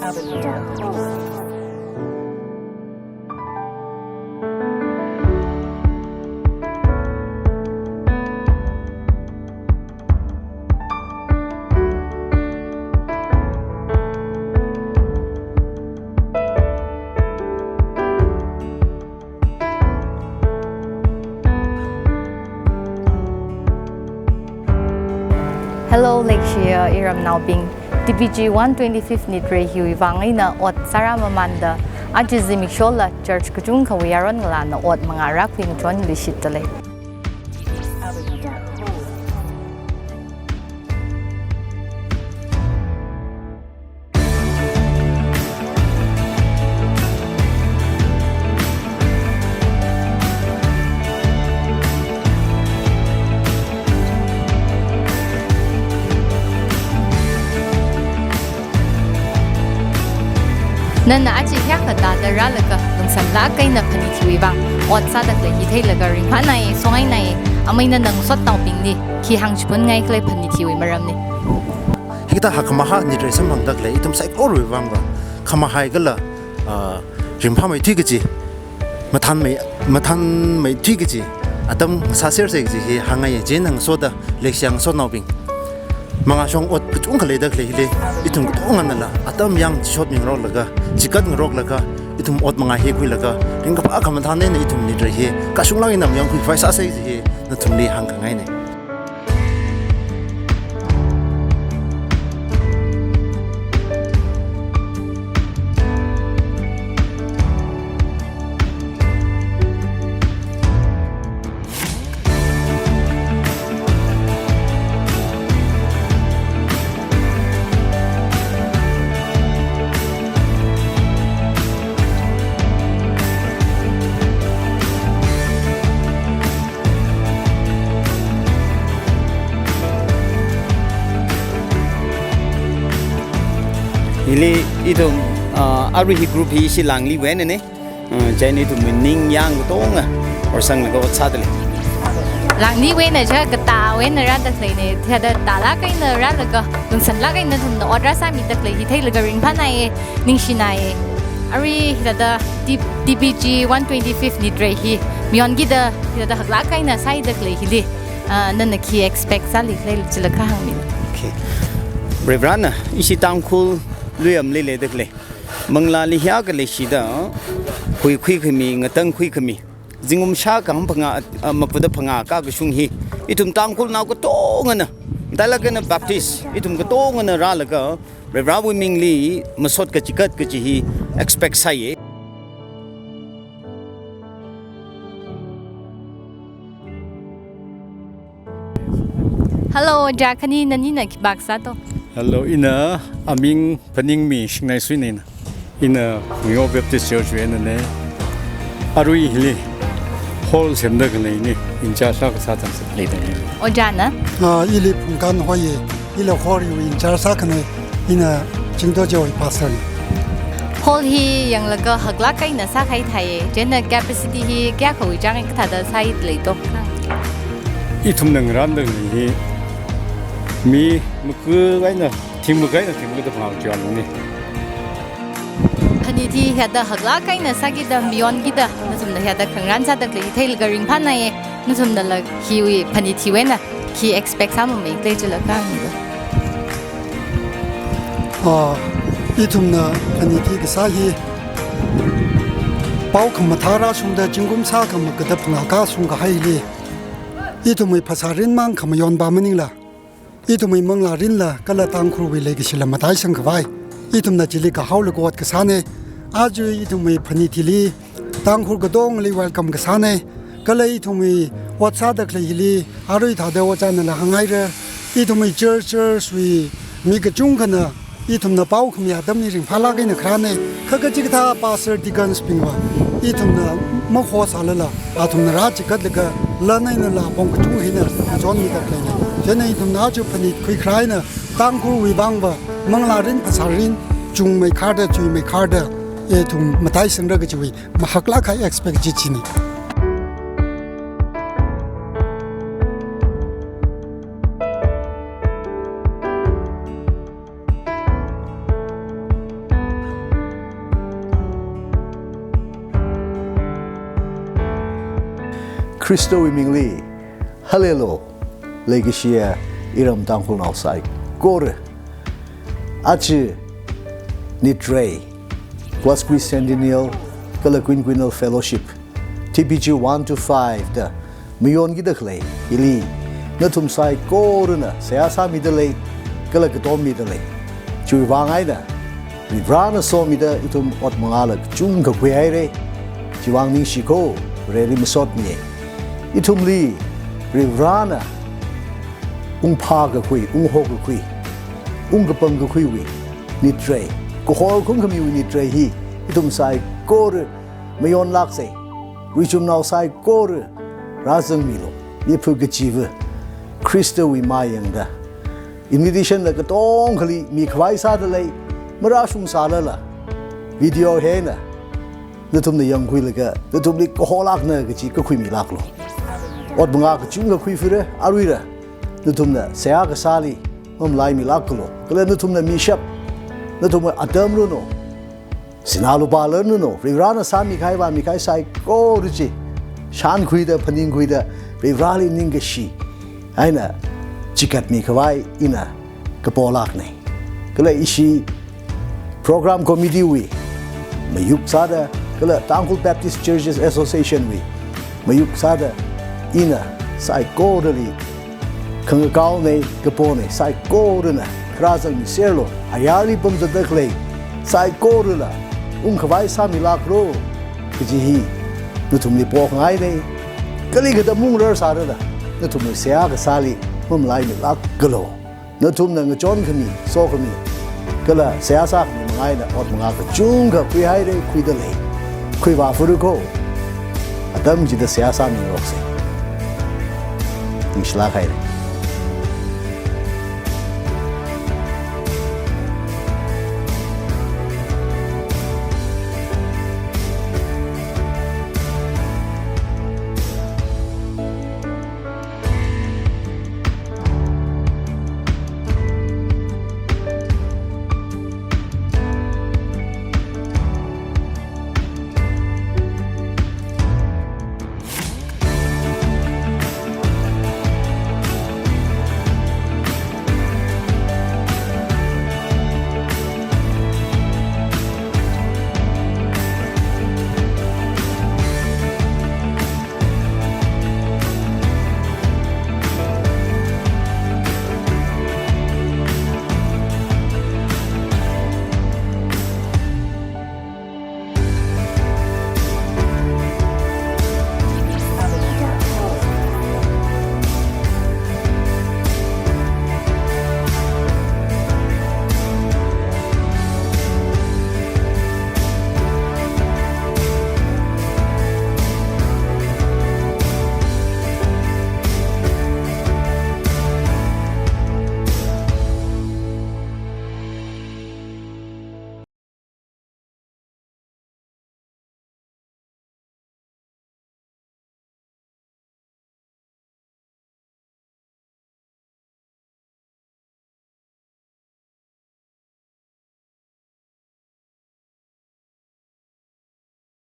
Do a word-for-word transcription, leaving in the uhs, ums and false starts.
Hello, leishiya iramnaobing. T B G one twenty-fifth nitreihiwui vang eina ot sārāmamānda, aja zimikshola church kachungkhawui yaron ngalāna ot mangā rākhui ngachonluishitdalei. Nana aja hiyākha tāda rālaga lungsānlāk eina Phanithiwui vang ot sādakhalei hi theilaga ringphānāya, songaināya. Amei nana ngasotnaobingli khi hāngchiphunngaikhala Phanithiwui maramli? Hikathā hakkhamahā nitrei samphangdakhalei ithum saikorawui vangva khamahai kala, ah, ringphāmeithui kaji, mathānmei, mathānmeithui kaji atam sāsersa kaji hi hāngngaiya. Chieina ngasoda leishiya ngasotnaobing, mangāshong ot kachungkha leidakhalei hili ithum katonganala atam yang chishotmingaroklaga, chigatngaroklaga, ithum ot mangā hi khuilaga, ringkaphā khamathān eina ithum nitrei hi kashunglāk eina mayonkhai khavai sāsa kaji hi nathumli hāngkhangaina. Hili ithum, ah, arui hi group hi ishi Langli wui einana. Ah, chieina ithum ningyāng katonga horsanglaga ot sādalei. Langli wui eina chi katāwui eina rādakhaleina, thāda tālāk eina rālaga lungsānlāk eina nathumna ot rāsāmidakhalei hi theilaga ringphānāya, ningshināya. Arui hithāda T-, T B G one twenty-fifth nitrei hi mayonkida hithāda haklāk eina sāidakhalei hili, ah, nana khi expect sālikhala chila kha hāngmilu. Okay. Varivarana ishi Tangkhul luiyamli leidakhalei, manglāli hiyākha leishida, huikhuikhami, ngatangkhuikhami, zingkum shākha hangphangā, ah, makuda phangā kakashung hi ithum Tangkhulnao katongana, matailāk eina Baptist ithum katongana rālaga Varivarawui mingli masot kachigat kaji hi expect sāya. Hello, ojā, khani nanina khipākha sāto? Hello, ina aming Phaningmi Shingnai Suina ina. Ina New York Baptist Church wui einana. Arui hili hall semdakhaleina, in charge sākasā tangsa leidalei. Ojāna? Ah, ili Phungkan hoiya, ila hall wui in charge sākhana, ina Chingdo Jewui pastor na. Hall hi yanglaga haklāk eina sākahai thāya, chieina capacity hi kayākhawui chang kathāda sāidalei to? Ithumna ngarāndakhalei hi mi maku eina, thing maku eina thing makuda phangā chiyonna. Phanithi hithāda haklāk eina sākida, mayonkida, nathumna hithāda khangarān sādakhalei hi theilaga ringphānāya, nathumnala hiwui Phanithiwui eina khi expect sāmamei khala chila kha hāngmilu. Ah, ithumna Phanithi kasā hi pao khamathā rāshungda zingkum shākha makuda phangā kashung kahaili, ithumwui phasā rin mang khamayon pa maningla, ithumwui manglā rinla kala Tangkhulwui leikashila mataisang khavai, ithumna chili kahaolaga ot kasāna. Aja ithumwui Phanithili Tangkhul katongali welcome kasāna. Kala ithumwui ot sādakhalei hili arui thāda ojānala hānghaira, ithumwui church, church wui mi kachungkhana ithumna pao khami atamli ringphālāk eina kharāna. Kha kachikathā pastor, deacons bingva ithumna makhosālala, athumna rāchigatlaga lan einala apong kachungkha eina ngachonmidakhaleina. Chieina ithumna aja Phanit khuikharā eina Tangkhulwui vangva manglā rin, phasā rin chungmeikharda, chuimeikharda, ithum mataisangra kajiwui mahaklāk kahai expect chi china. Khristawui mingli, hallelujah, leikashiya iram Tangkhulnao saikora. Aja nitrei, Quasquicentennial kala Quinquennial Fellowship, T P G one to five da mayonkida khalei hili nathum saikorana seihā sāmida lei, kala katom mida lei. Chiwui vang eina Varivarana somida ithum ot mangāla kachungkha khuihaira. Chiwui vang ningshiko, Vareli masotmiya. Ithumli Varivarana ungphā kakhui, ungho kakhui, ungkapang kakhuiwui nitrei, kahor khungkhamiwui nitrei hi ithum saikora mayonlāksa. Ruichumnao saikora rāzangmilu. Miphu kachiva Khristawui mayangda invitation la katongkhali mikhavai sāda lei, marāshung sālala, video hi eina nathumna yangkhuilaga nathumli kaholākna kachi kakhuimilāklu. Ot mangā kachungkha khuifira, aruira nathumna seihā kasāli mamalaimilākalu. Kala nathumna mishap, nathumwui atam runo, sinā lupā lan runo, Varivarana sāmikahai vāmikahai saikora chi shānkhuida, phaningkhuida, Varivarali ningkashi eina chikatmikhavai ina kapolākna. Kala ishi program committee wui mayuk sāda, kala Tangkhul Baptist Churches Association wui mayuk sāda, ina saikorali khangakaona, kapona, saikorana kharā zangmiserlu. Ayarli pamzatda khalei saikorala ungkhavai sāmilāklu kaji hi nathumli pokhangaina. Kalikha da mungrarsālala, nathumwui seihā kasāli mamalaimilākalu. Nathumna ngachonkhami, sokhami, kala seihā sākhami manga eina ot mangā kachungkha khuihaira, khuida lei. Khuivā furako. Atam chida seihā sāmingaroksa. Ningshilāk haira.